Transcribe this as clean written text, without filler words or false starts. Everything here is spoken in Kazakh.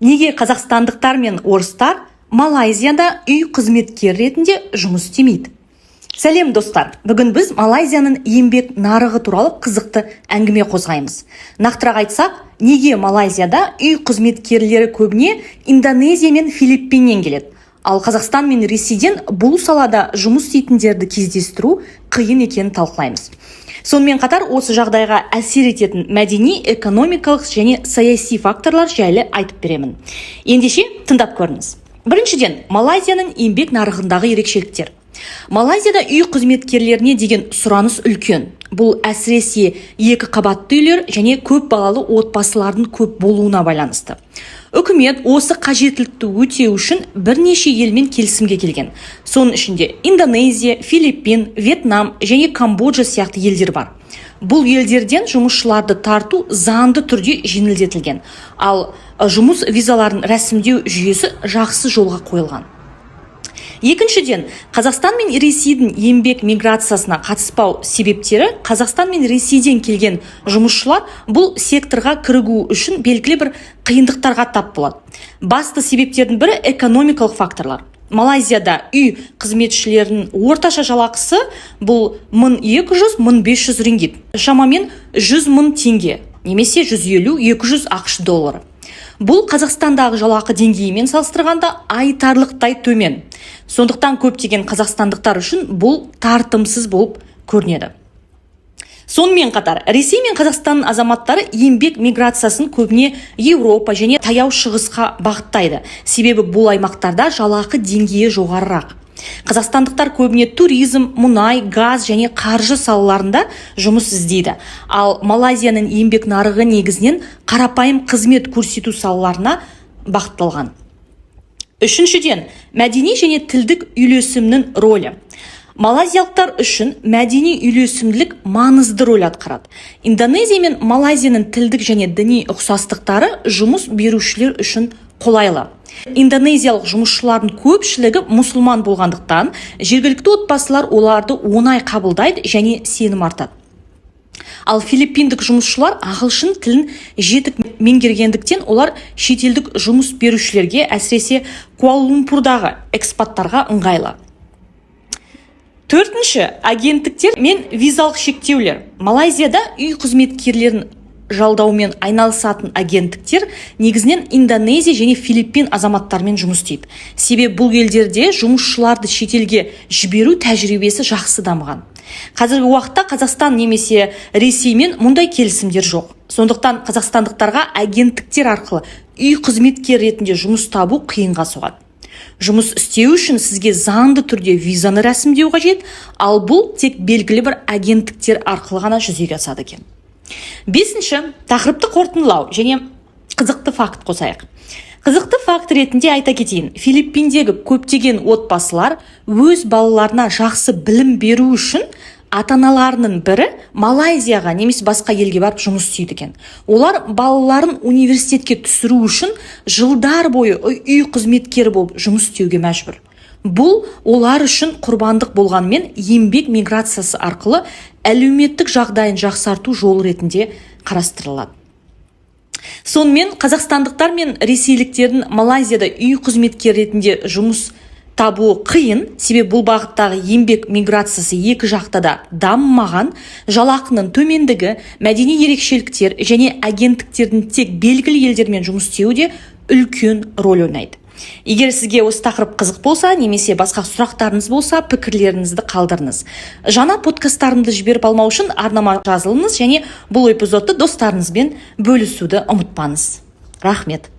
Неге қазақстандықтар мен орыстар Малайзияда үй қызметкері ретінде жұмыс істемейді? Сәлем, достар! Бүгін біз Малайзияның еңбек нарығы туралы қызықты әңгіме қозғаймыз. Нақтырақ айтсақ, неге Малайзияда үй қызметкерлері көбіне Индонезия мен Филиппиннен келеді, ал Қазақстан мен Ресейден бұл салада жұмыс істейтіндерді кездестіру қиын екенін талқылаймыз. Сонымен қатар осы жағдайға әсер ететін мәдени, экономикалық және саяси факторлар жайлы айтып беремін. Ендеше, тыңдап көріңіз. Біріншіден, Малайзияның еңбек нарығындағы ерекшеліктер. Малайзияда үй қызметкерлеріне деген сұраныс үлкен. Бұл әсіресе екі қабатты үйлер және көп балалы отбасылардың көп болуына байланысты. Үкімет осы қажеттілікті өтеу үшін бірнеше елмен келісімге келген. Соның ішінде Индонезия, Филиппин, Вьетнам және Камбоджа сияқты елдер бар. Бұл елдерден жұмысшыларды тарту заңды түрде жеңілдетілген, ал жұмыс визаларын рәсімдеу жүйесі жақсы жолға қойылған. Екіншіден, Қазақстан мен Ресейдің еңбек миграциясына қатыспау себептері. Қазақстан мен Ресейден келген жұмысшылар бұл секторға кірігу үшін белгілі бір қиындықтарға тап болады. Басты себептердің бірі – экономикалық факторлар. Малайзияда үй қызметшілерінің орташа жалақысы бұл 1200-1500 рингит, шамамен 100 мың теңге немесе 150-200 АҚШ доллары. Бұл Қазақстандағы жалақы деңгейімен салыстырғанда айтарлықтай төмен. Сондықтан көптеген қазақстандықтар үшін бұл тартымсыз болып көрінеді. Сонымен қатар Ресей мен Қазақстанның азаматтары еңбек миграциясын көбіне Еуропа және Таяу Шығысқа бағыттайды, себебі бұл аймақтарда жалақы деңгейі жоғарырақ. Қазақстандықтар көбіне туризм, мұнай, газ және қаржы салаларында жұмыс іздейді, ал Малайзияның еңбек нарығы негізінен қарапайым қызмет көрсету салаларына бағытталған. Үшіншіден, мәдени және тілдік үйлесімнің рөлі. Малайзиялықтар үшін мәдени үйлесімділік маңызды рөл атқарады. Индонезия мен Малайзияның тілдік және діни ұқсастықтары жұмыс берушілер үшін қолайлы. Индонезиялық жұмысшылардың көпшілігі мұсылман болғандықтан, жергілікті отбасылар оларды оңай қабылдайды және сенім артады. Ал филиппиндік жұмысшылар ағылшын тілін жетік меңгергендіктен, олар шетелдік жұмыс берушілерге, әсіресе Куала-Лумпурдағы экспаттарға ыңғайлы. Төртінші, агенттіктер мен визалық шектеулер. Малайзияда үй қызметкерлерін жалдаумен айналысатын агенттіктер негізінен Индонезия және Филиппин азаматтарымен жұмыс істейді, себебі бұл елдерде жұмысшыларды шетелге жіберу тәжірибесі жақсы дамыған. Қазіргі уақытта Қазақстан немесе Ресеймен мұндай келісімдер жоқ. Сондықтан қазақстандықтарға агенттіктер арқылы үй қызметкері ретінде жұмыс табу қиынға соғады. Жұмыс істеу үшін сізге заңды түрде визаны рәсімдеу қажет, ал бұл тек белгілі бір агенттіктер арқылы ғана жүзеге асады екен. Бесінші, тақырыпты қорытындылау және қызықты факт қосайық. Қызықты факт ретінде айта кетейін: Филиппиндегі көптеген отбасылар өз балаларына жақсы білім беру үшін ата аналарының бірі Малайзияға немесе басқа елге барып жұмыс істейді екен. Олар балаларын университетке түсіру үшін жылдар бойы үй қызметкері болып жұмыс істеуге мәжбүр. Бұл олар үшін құрбандық болғанымен, еңбек миграциясы арқылы әлеуметтік жағдайын жақсарту жолы ретінде қарастырылады. Сонымен, қазақстандықтар мен ресейліктердің Малайзияда үй қызметкері ретінде жұмыс табуы қиын, себебі бұл бағыттағы еңбек миграциясы екі жақта да дамымаған. Жалақының төмендігі, мәдени ерекшеліктер және агенттіктердің тек белгілі елдермен жұмыс істеуі де үлкен рөл ойнайды. Егер сізге осы тақырып қызық болса немесе басқа сұрақтарыңыз болса, пікірлеріңізді қалдырыңыз. Жаңа подкасттарымды жіберіп алмау үшін арнама жазылыңыз және бұл эпизодты достарыңызбен бөлісуді ұмытпаңыз. Рахмет.